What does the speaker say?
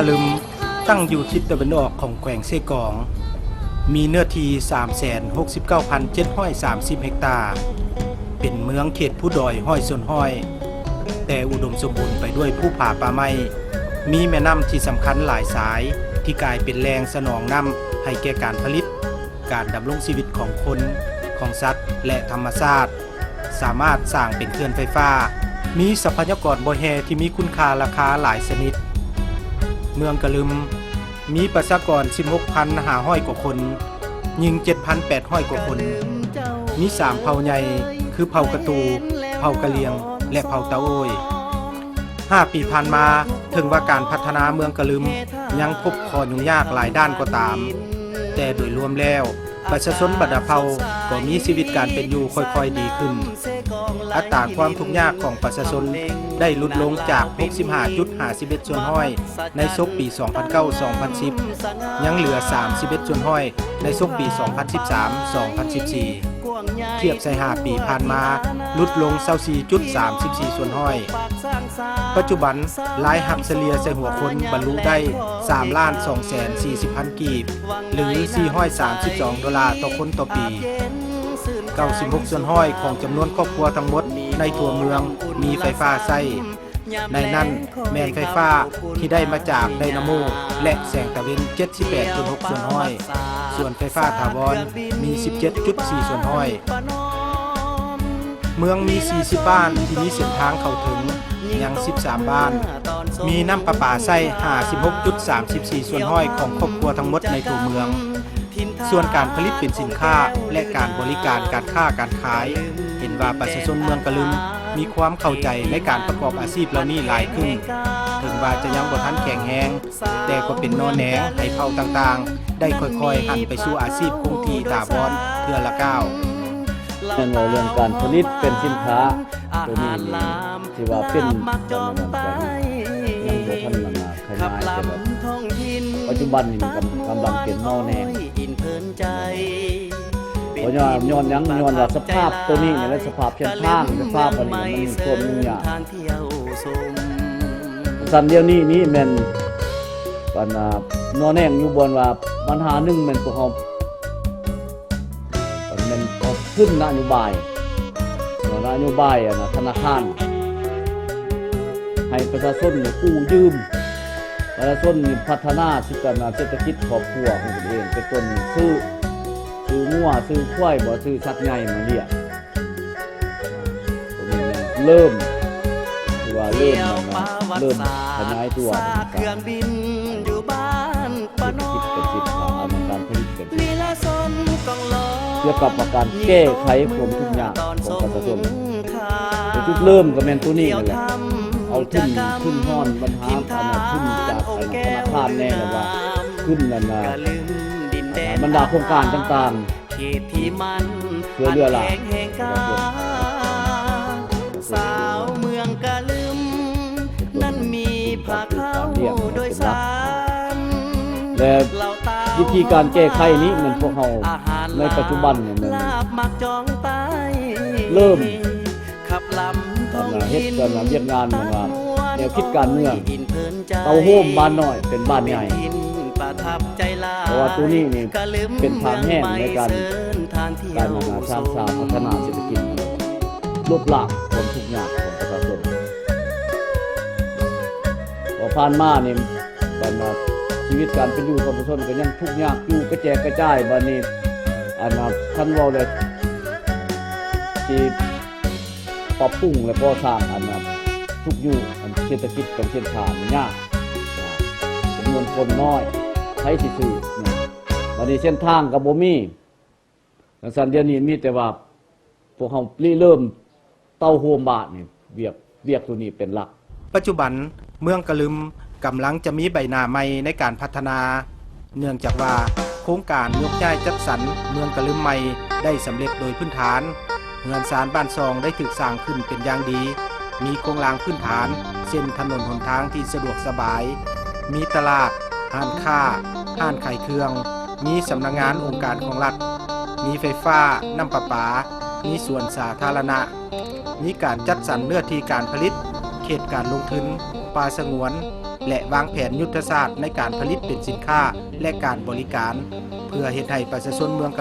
ກະລຶມ ຕັ້ງຢູ່ທິດຕາເວັນອອກຂອງແຂວງເຊກອງ, ມີເນື້ອທີ່ສາມແສນຫົກສິບເກົ້າພັນເຈັດຮ້ອຍສາມສິບເຮັກຕາ, ເປັນເມືອງເຂດພູດອຍຮ້ອຍສ່ວນຮ້ອຍ, ແຕ່ອຸດົມສົມບູນໄປດ້ວຍພູຜາປ່າໄມ້, ມີແມ່ນ້ຳທີ່ສຳຄັນຫຼາຍສາຍ ທີ່ກາຍເປັນແຫຼ່ງສະໜອງນ້ຳໃຫ້ແກ່ການຜະລິດ, ການດຳລົງຊີວິດຂອງຄົນ, ຂອງສັດ ແລະ ທຳມະຊາດ. ສາມາດສ້າງເປັນເຂື່ອນໄຟຟ້າ, ມີຊັບພະຍາກອນບໍ່ແຮ່ທີ່ມີຄຸນຄ່າລາຄາຫຼາຍຊະນິດ. ເມືອງກະລຶມ ມີປະຊາກອນສິບຫົກພັນຫ້າຮ້ອຍກວ່າຄົນ, ຍິງເຈັດພັນແປດຮ້ອຍກວ່າຄົນ, ມີສາມເຜົ່າໃຫຍ່ ຄືເຜົ່າກະຕູ, ເຜົ່າກະຫຼຽງ ແລະ ເຜົ່າຕາໂອ້ຍ. ຫ້າປີຜ່ານມາ, ເຖິງວ່າການພັດທະນາເມືອງກະລຶມຍັງພົບຂໍ້ຫຍຸ້ງຍາກຫຼາຍດ້ານກໍຕາມ, ແຕ່ໂດຍລວມແລ້ວ ປະຊາຊົນບັນດາເຜົ່າກໍມີຊີວິດການເປັນຢູ່ຄ່ອຍໆດີຂຶ້ນ. ອັດຕາຄວາມທຸກຍາກຂອງປະຊາຊົນໄດ້ຫຼຸດລົງຈາກຫົກສິບຫ້າຈຸດຫ້າສິບເອັດສ່ວນຮ້ອຍໃນສົກປີສອງພັນເກົ້າ ສອງພັນສິບ ຍັງເຫຼືອສາມສິບເອັດສ່ວນຮ້ອຍໃນສົກປີສອງພັນສິບສາມ ສອງພັນສິບສີ່. ທຽບໃສ່ຫ້າປີຜ່ານມາ, ຫຼຸດລົງຊາວສີ່ຈຸດສາມສິບສີ່ສ່ວນຮ້ອຍ. ປັດຈຸບັນ, ລາຍຮັບສະເລ່ຍໃສ່ຫົວຄົນບັນລຸໄດ້ສາມລ້ານສອງແສນສີ່ສິບພັນກີບ ຫຼື ສີ່ຮ້ອຍສາມສິບສອງໂດລາຕໍ່ຄົນຕໍ່ປີ. ເກົ້າສິບຫົກສ່ວນຮ້ອຍຂອງຈຳນວນຄອບຄົວທັງໝົດໃນທົ່ວເມືອງມີໄຟຟ້າໃຊ້. ໃນນັ້ນແມ່ນໄຟຟ້າທີ່ໄດ້ມາຈາກໄດນາໂມ ແລະ ແສງຕາເວັນ ເຈັດສິບແປດຈຸດຫົກສ່ວນຮ້ອຍ, ສ່ວນໄຟຟ້າຖາວອນມີ ສິບເຈັດຈຸດສີ່ສ່ວນຮ້ອຍ. ເມືອງມີ ສີ່ສິບບ້ານທີ່ມີເສັ້ນທາງເຂົ້າເຖິງ, ຍັງ ສິບສາມບ້ານ, ມີນ້ຳປະປາໃຊ້ ຫ້າສິບຫົກຈຸດສາມສິບສີ່ສ່ວນຮ້ອຍຂອງຄອບຄົວທັງໝົດໃນຕົວເມືອງ. ສ່ວນການຜະລິດເປັນສິນຄ້າ ແລະ ການບໍລິການການຄ້າການຂາຍ, ເຫັນວ່າປະຊາຊົນເມືອງກະລຶມມີຄວາມເຂົ້າໃຈໃນການປະກອບອາຊີບເຫຼົ່ານີ້ຫຼາຍຂຶ້ນ. ເຖິງວ່າຈະຍັງບໍ່ທັນແຂງແຮງ, ແຕ່ກໍເປັນໜໍ່ແໜງໃຫ້ເຜົ່າຕ່າງໆ ໄດ້ຄ່ອຍໆຫັນໄປສູ່ອາຊີບຄົງທີ່ຖາວອນເທື່ອລະກ້າວ. ແມ່ນເວົ້າເລື່ອງການຜະລິດເປັນສິນຄ້າ ໂຕນີ້ນີ້ ທີ່ວ່າເປັນ ຍັງບໍ່ທັນ ຂະຫຍາຍ ແຕ່ວ່າປັດຈຸບັນນີ້ມັນກຳ ກຳລັງເປັນໜໍ່ແໜງ. ເພາະຍ້ອນ ຍ້ອນຫຍັງ? ຍ້ອນວ່າສະພາບໂຕນີ້ນີ້ແຫຼະ ສະພາບເສັ້ນທາງ ສະພາບອັນນີ້ມັນມີຄວາມຫຍຸ້ງຍາກ. ຊັ້ນດຽວນີ້ນີ້ແມ່ນ ອັນນ່າ ໜໍ່ແໜງຢູ່ບ່ອນວ່າ ບັນຫາໜຶ່ງແມ່ນພວກເຮົາ ແມ່ນເອົາທຶນນະໂຍບາຍ ນະໂຍບາຍ ອັນນ່າ ທະນາຄານ ໃຫ້ປະຊາຊົນນີ້ກູ້ຢືມ, ປະຊາຊົນນີ້ພັດທະນາ ຊິການເສດຖະກິດຄອບຄົວຂອງຕົນເອງ ເປັນຕົ້ນ ຊື້ ຊື້ງົວ ຊື້ຄວາຍ ບໍ່ ຊື້ສັດໃຫຍ່ມາລ້ຽງ. ຕົວນີ້ເລີ່ມ ຖືວ່າເລີ່ມ ເລີ່ມຂະຫຍາຍຕົວ ເປັນການ ເສດຖະກິດເປັນສິນຄ້າ ການຜະລິດເປັນສິນຄ້າ ກ່ຽວກັບວ່າການແກ້ໄຂຄວາມທຸກຍາກຂອງປະຊາຊົນ. ແຕ່ຈຸດເລີ່ມກໍແມ່ນຕົວນີ້ນັ້ນແຫຼະ ເອົາທຶນ ທຶນຮອນບັນຫາ ອັນນ່າ ທຶນຈາກ ອັນນ່າ ທະນາຄານແດ່ ແລ້ວວ່າທຶນ ອັນນ່າ ບັນດາໂຄງການຕ່າງໆ ເພື່ອເຫຼືອຫຼາຍ ສາວເມືອງກະລຶມ ນັ້ນມີພາເຂົ້າໂດຍສານ ແລະ ວິທີການແກ້ໄຂນີ້ແມ່ນພວກເຮົາໃນປັດຈຸບັນນີ້ແມ່ນເລີ່ມ ອັນນ່າ ເຮັດ ອັນນ່າ ວຽກງານ ແນວຄິດການເມືອງ ເຕົ້າໂຮມບ້ານນ້ອຍເປັນບ້ານໃຫຍ່ ເພາະວ່າໂຕນີ້ນີ້ເປັນທາງແຮງໃນການ ການ ອັນນ່າ ສ້າງສາພັດທະນາເສດຖະກິດ ລົບລ້າງຄວາມທຸກຍາກຂອງປະຊາຊົນ. ເພາະຜ່ານມານີ້ ອັນນ່າ ຊີວິດການເປັນຢູ່ຂອງປະຊາຊົນກໍຍັງທຸກຍາກຢູ່ກະແຈກກະຈາຍ. ບັດນີ້ ອັນນ່າ ຄັນເວົ້າແລ້ວ ຊິ ປັບປຸງ ແລະ ກໍ່ສ້າງ ອັນນ່າ ທຸກຢູ່ ອັນເສດຖະກິດກັນເສັ້ນທາງຍາກ ຈຳນວນຄົນນ້ອຍ ໃຜຊິຊື້. ບັດນີ້ເສັ້ນທາງກໍບໍ່ມີ ຈັ່ງຊັ້ນດຽວນີ້ມີແຕ່ວ່າພວກເຮົາລິເລີ່ມເຕົ້າໂຮມບ້ານນີ້ ວຽກ ວຽກໂຕນີ້ເປັນຫຼັກ. ປັດຈຸບັນ ເມືອງກະລຶມກຳລັງຈະມີໃບໜ້າໃໝ່ໃນການພັດທະນາ ເນື່ອງຈາກວ່າໂຄງການຍົກຍ້າຍຈັດສັນເມືອງກະລຶມໃໝ່ໄດ້ສຳເລັດໂດຍພື້ນຖານ, ເຮືອນຊານບ້ານຊ່ອງໄດ້ຖືກສ້າງຂຶ້ນເປັນຢ່າງດີ, ມີໂຄງລ່າງພື້ນຖານ ເຊັ່ນ ຖະໜົນຫົນທາງທີ່ສະດວກສະບາຍ, ມີຕະຫຼາດ, ຮ້ານຄ້າ, ຮ້ານຂາຍເຄື່ອງ, ມີສຳນັກງານອົງການຂອງລັດ, ມີໄຟຟ້າ, ນ້ຳປະປາ, ມີສວນສາທາລະນະ. ມີການຈັດສັນເນື້ອທີ່ການຜະລິດ ເຂ ດການລົງທຶນປ່າສະຫງວນ ແລະ ວາງແຜນຍຸດທະສາດໃນການຜະລິດເປັນສິນຄ້າ ແລະ ການບໍລິການ ເພື່ອເຮັດໃຫ້ປະຊາຊົນເມືອງກະເລີ